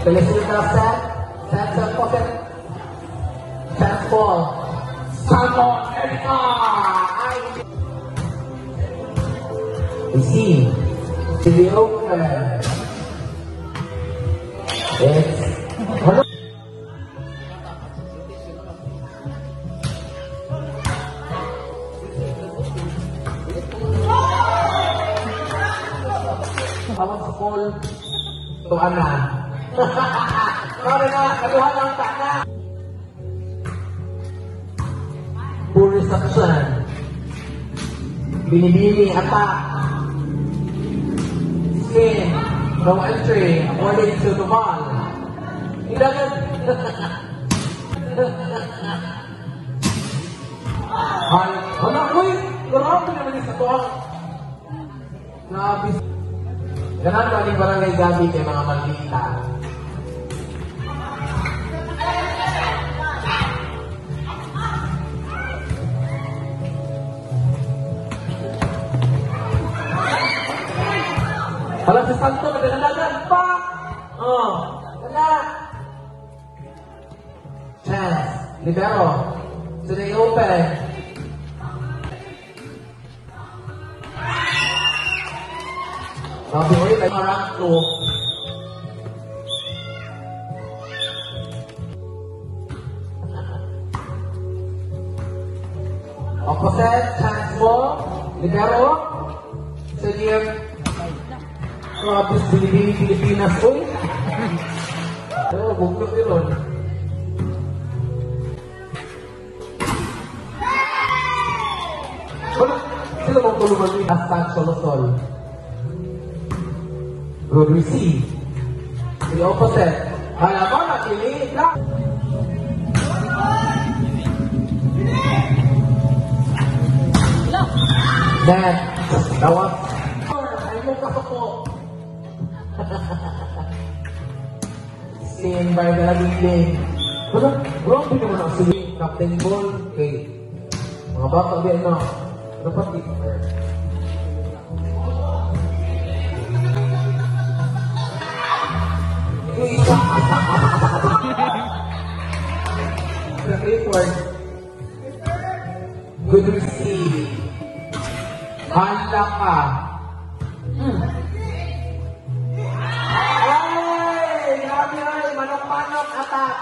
Felicita set. Set sa pocket. Chance ball. Salmon Erica! Ay! Receive. To the open. It's hello. Tawag sa call. Tuan na. Sorry na, kaduha lang ta na. Poor reception. Binibini, attack. Spin. No entry. According to Duval. Ilagan. Ay, wala, uy! Grabe naman yung sa tuwang. Grabe. Ganan ba ni Barangay Gabi kay mga maldita? Wala si Santo, nagdadagan pa! Oh, wala! Chance, libero, to the open. Sabi ko yun, ay rank 2. Opposite, chance mo, libero, sige. Grabe, Binibini, Pilipinas, uy. Oo, buglo yun. Wala, sila mong tulungan yun. Hashtag Solosol. Good receive. The opposite. Ay, ako na, kili. Then, tawag. Ay mo kasuko. Spin by Galabingling. Wala, grabe naman ang swing. Captain ball. Okay. Mga bata, di ano. Dapat di. Clifford. Good receive. Hala ka. Ay! Grabe ay! Manok-manok attack.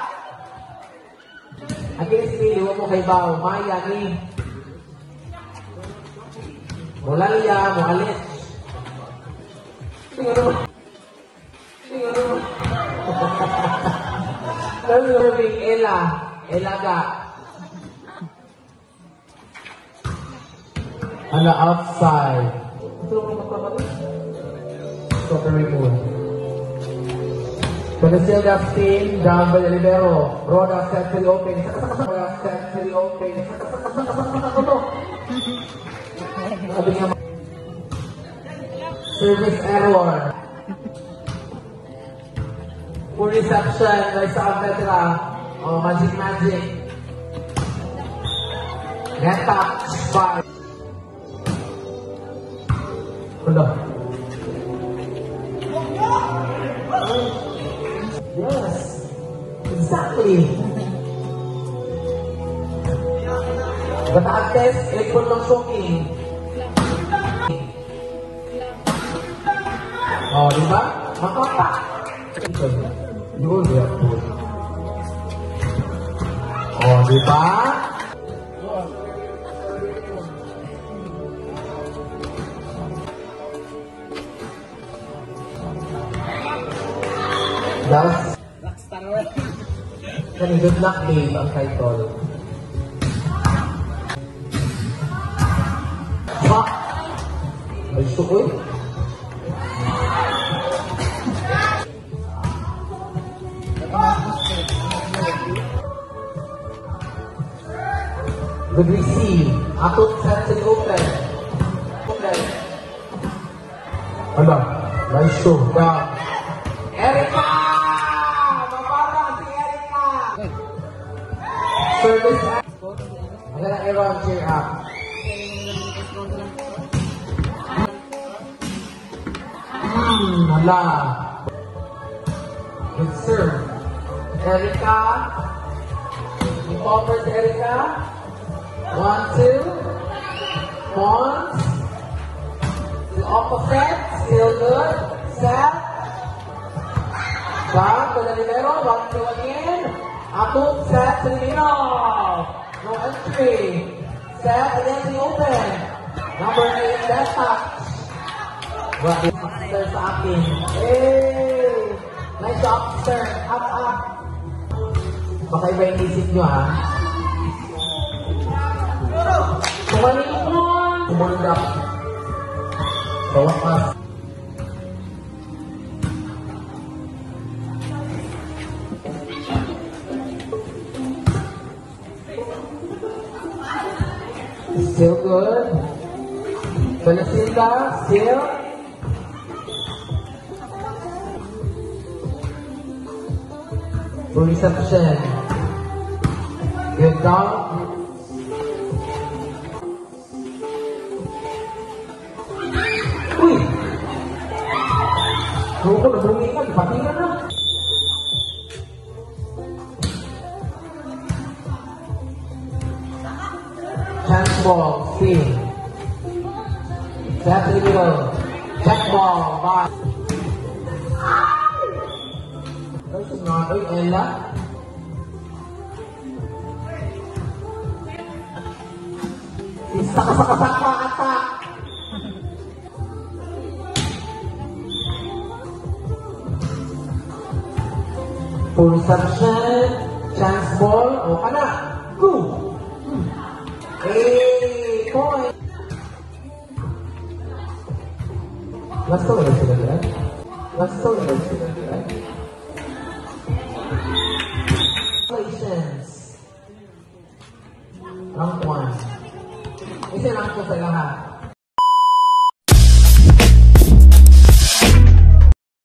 Against me, liwa mo kay Bao. Maya ni. Mulalia, Mualit. Tingnan mo. Tingnan mo. Serving Ella. Elaga. On the outside. Ito mo magpapalay. Strawberry Moon. Penicilla spin down by the libero. Roda set to the open. Roda set to the open. Service error. Poor reception by Saavedra. Oh, magic, magic. Net touch by. Hello. Yes, exactly. Batantes, electron ng soki. Oh, di ba? Makapak. Yun, yan po. Oh, di ba? Das. Kani Good Luck Babe ang title. Ha! Ay, sukoy. Good receive. Atot set to the open. Open. Ano? Nice show. Down. Erica! Mababa si Erica! Service. Ang ganda Aaron, cheer up. Wala. Good serve. Erica. I-cover si Erica. One, two. Pons. The opposite. Still good. Set. Back to the libero. One, two again. Akong set to the middle. No entry. Set against the open. Number 8, left touch. Grabe, sir sa akin. Hey! Nice job, sir. Up, up. Baka iba yung isip nyo, ha? Tumalikod! Tumundak. Sa wakas. Still good. Balasilda, still. Reception. Good dog. Uy! Ako na bumi ka, ipatira na. Chance ball, spin. Set to the middle. Check ball, by. Versus not, uy, Ella. Saka saka saka attack. Full reception, chance ball, o ka na. Go! Hey, point! Last na ba sila dyan? Last na ba sila dyan? Congratulations! Rank 1. Isa rank 2 sa lahat.